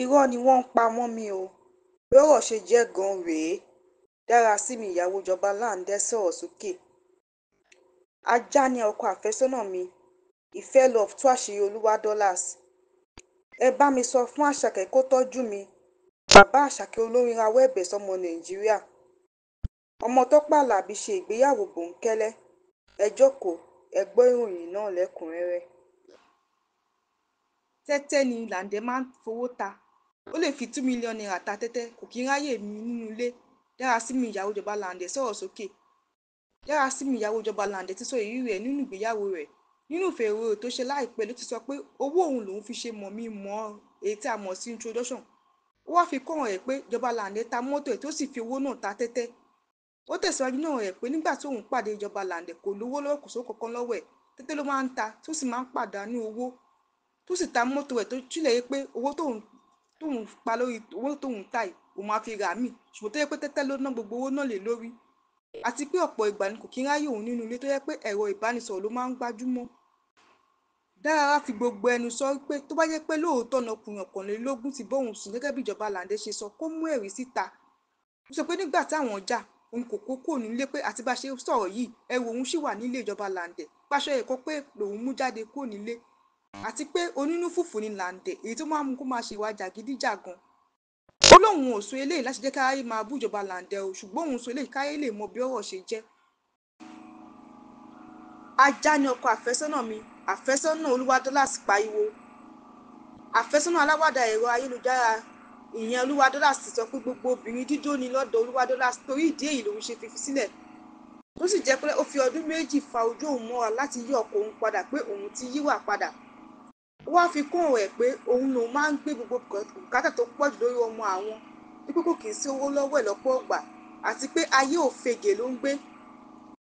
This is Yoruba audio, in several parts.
Irọ́ ni wọ́n ń pa mọ́ mi o, bọ́rọ̀ ṣe jẹ́ gan-an rèé, Dárasími ìyàwó Ìjọba Láńdẹ sọ̀rọ̀ sókè. Ajá ní ọkọ àfẹ́sọ́nà mi, Ìfẹ́ Love tú àṣírí Olúwadollars. Ẹ bá mi sọ fún Àṣàkẹ́ kó tọ́jú mi, bàbá Àṣàkẹ́ olórin rawọ́ ẹ̀bẹ̀ sọ́mọ Nàìjíríà. Ọmọ Tọ́pẹ́ Àlàbí ṣe ìgbéyàwó bòńkẹ́lẹ́, ẹ jókòó ẹ gbọ́ ìròyìn náà lẹ́kùn-ún-rẹ́rẹ́. Tẹ́tẹ́ ni Láńdẹ máa ń fowó ta, ó lè fi ₦2 mílíọ̀nù ta tẹ́tẹ́, kò kí ń ráyè mi nínú ilé, Dárasími ìyàwó Ìjọba Láńdẹ sọ̀rọ̀ sókè. Dárasími ìyàwó Ìjọba Láńdẹ ti sọ ìrírí rẹ̀ nínú ìgbéyàwó rẹ̀. Nínú ìfọ̀rọ̀wérọ̀ tó ṣe láìpẹ́ ló ti sọ pé owó òun lòún fi ṣe mọ̀-mí-n-mọ̀-ọ́ èyí tí a mọ̀ sí introduction. Ó wáá fi kún ọ̀rọ̀ rẹ̀ pé Ìjọba Láńdẹ ta mọ́tò ẹ̀ tó sì fi owó náà ta tẹ́tẹ́. Ó tẹ̀síwájú nínú ọ̀rọ̀ rẹ̀ pé nígbà tí òun pàdé Ìjọba Láńdẹ kò lówó lọ́wọ́, kò sówó kankan lọ́wọ́ ẹ̀, tẹ́tẹ́ ló máa ń ta tó sì máa ń pàdánù owó, tó sì ta mọ́tò ẹ̀ tó tilẹ̀ jẹ́ pé owó tóun pa lórí owó tóun tà yìí òun máa fi rà míì, ṣùgbọ́n tó jẹ́ pé tẹ́tẹ́ ló ná gbogbo owó náà lé lórí. Àti pé ọ̀pọ̀ ìgbà ni kò kí ń ráyè òun nínú ilé tó jẹ́ pé ẹ̀rọ ìbánisọ̀rọ̀ ló máa ń gbájúmọ́. Dára fi gbogbo ẹnu sọ pé tó bá jẹ́ pé lóòótọ́ ni ọkùnrin 21 ti bóun sùn gẹ́gẹ́ bí Ìjọba Láńdẹ ṣe sọ, kó mú ẹ̀rí síta. Ó sọ pé nígbà táwọn jà, òun kò kó kúrò nílé pé àti bá ṣe sọ̀rọ̀ yìí, ẹrù òun ṣì wà nílé Ìjọba Láńdẹ, páṣọ ẹ̀kọ́ pé lòun mú jáde kúrò nílé. Àti pé onínúfùfù ni Láńdẹ, èyí tó máa ń mú kó máa ṣe ìwà jàgídíjàgan. Ó lóun ò sọ eléyìí láti jẹ́ káráyé máa bú Ìjọba Láńdẹ o, ṣùgbọ́n òun sọ eléyìí káráyé lè mọ bí ọ̀rọ̀ ṣe jẹ́. Ajá ní ọkọ àfẹ́sọ́nà mi, àfẹ́sọ́nà Olúwadollars pariwo. Àfẹ́sọ́nà aláwàdà ẹ̀rọ ayélujára ìyẹn Olúwadollars ti sọ pé gbogbo obìnrin dídó ni lọ́dọ̀ Olúwadollars, torí ìdí èyí lòun ṣe fi sílẹ̀. Tó sì jẹ́ pé ó fi ọdún 2 fa ojú òun mọ́ra láti yí ọkọ òun padà pé òun ti yíwà padà. Ó wáá fi kún ọ̀rọ̀ ẹ̀ pé òun lòun máa ń gbé gbogbo bùkátà tó pọ̀ jù lórí ọmọ àwọn, wípé kò kì í sí owó lọ́wọ́ ẹ̀ lọ́pọ̀ ìgbà, àti pé ayé òfegè ló ń gbé.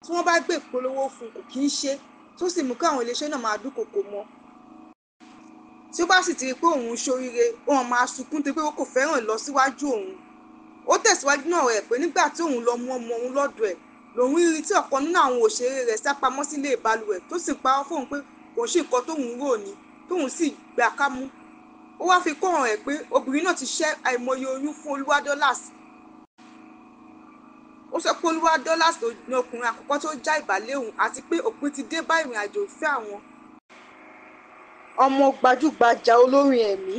Tí wọ́n bá gbé ìpolówó fún un kò kí ń ṣe, tó sì mú kí àwọn iléeṣẹ́ náà máa dúnkokò mọ́. Tí ó bá sì ti rí pé òun ń ṣoríire, ó máa sunkún torí pé kò fẹ́ràn ìlọsíwájú òun. Ó tẹ̀síwájú nínú ọ̀rọ̀ ẹ̀ pé nígbà tí òun lọ mú ọmọ òun lọ́dọ̀ ẹ̀, lòun rí tí ọ̀kan nínú àwọn òṣèré rẹ̀ sá pamọ́ sílé balùwẹ̀ tó sì ń parọ́ fóun pé kò sí nǹkan tóun rò ní, tóun sì gbà kámú. Ó wáá fi kún ọ̀rọ̀ ẹ̀ pé obìnrin náà ti ṣẹ́ àìmọye oyún fún Olúwadollars. Ó sọ pé Olúwadollars ni ọkùnrin àkọ́kọ́ tó já ìbálé òun àti pé òpin ti dé bá ìrìn àjò ìfẹ́ àwọn. Ọmọ gbajúgbajà olórin ẹ̀mí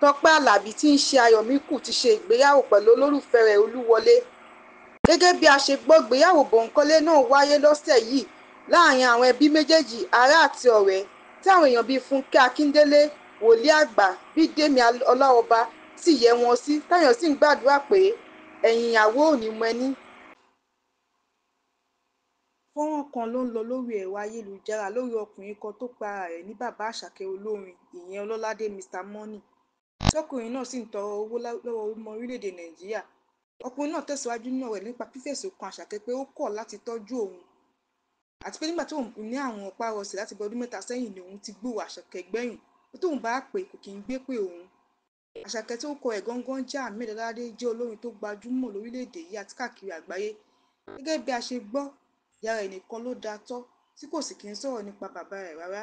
Tọ́pẹ́ Àlàbí tí í ṣe Ayọ̀míkù ti ṣe ìgbéyàwó pẹ̀lú olólùfẹ́ rẹ̀ Olúwọlé. Gẹ́gẹ́ bí a ṣe gbọ́, ìgbéyàwó bòńkẹ́lẹ́ náà wáyé lọ́sẹ̀ yìí láàrin àwọn ẹbí méjèèjì, ará àti ọ̀rẹ́, tí àwọn èèyàn bíi Fúnkẹ́ Akíndélé, Wòlíì Àgbà, Bídèmí Ọláọba sì yẹ́ wọn sí, táwọn sì ń gbàdúrà pé ẹ̀yìn ìyàwó ò ní mọ ẹní. Fọ́nrán kan ló ń lọ lórí ẹ̀rọ ayélujára lórí ọkùnrin kan tó pe ara rẹ̀ ní bàbá Àṣàkẹ́ olórin ìyẹn Ọlọ́ládé Mr Money, tọkùnrin náà sì ń tọrọ owó lọ́wọ́ ọmọ orílẹ̀-èdè Nàìjíríà. Ọkùnrin náà tẹ̀síwájú nínú ọ̀rọ̀ rẹ̀ nípa fífẹ̀sùn kan Àṣàkẹ́ pé ó kọ̀ láti tọ́jú òun, àti pé nígbà tí òun ní àrùn rọpárọsẹ̀ láti bí ọdún 3 sẹ́yìn ni òun ti gbúròó Àṣàkẹ́ gbẹ̀yìn, pé tóun bá pè é kò kí ń gbé pé òun. Àṣàkẹ́ tí orúkọ rẹ̀ gangan jẹ́ Ahmed Ọlọ́ládé jẹ́ olórin tó gbajúmọ̀ lórílẹ̀-èdè yìí àti káàkiri àgbáyé. Gẹ́gẹ́ bí a ṣe gbọ́, ìyá rẹ̀ nìkan ló dá a tọ́ tí kò sì kí ń sọ̀rọ̀ nípa bàbá rẹ̀ rárá.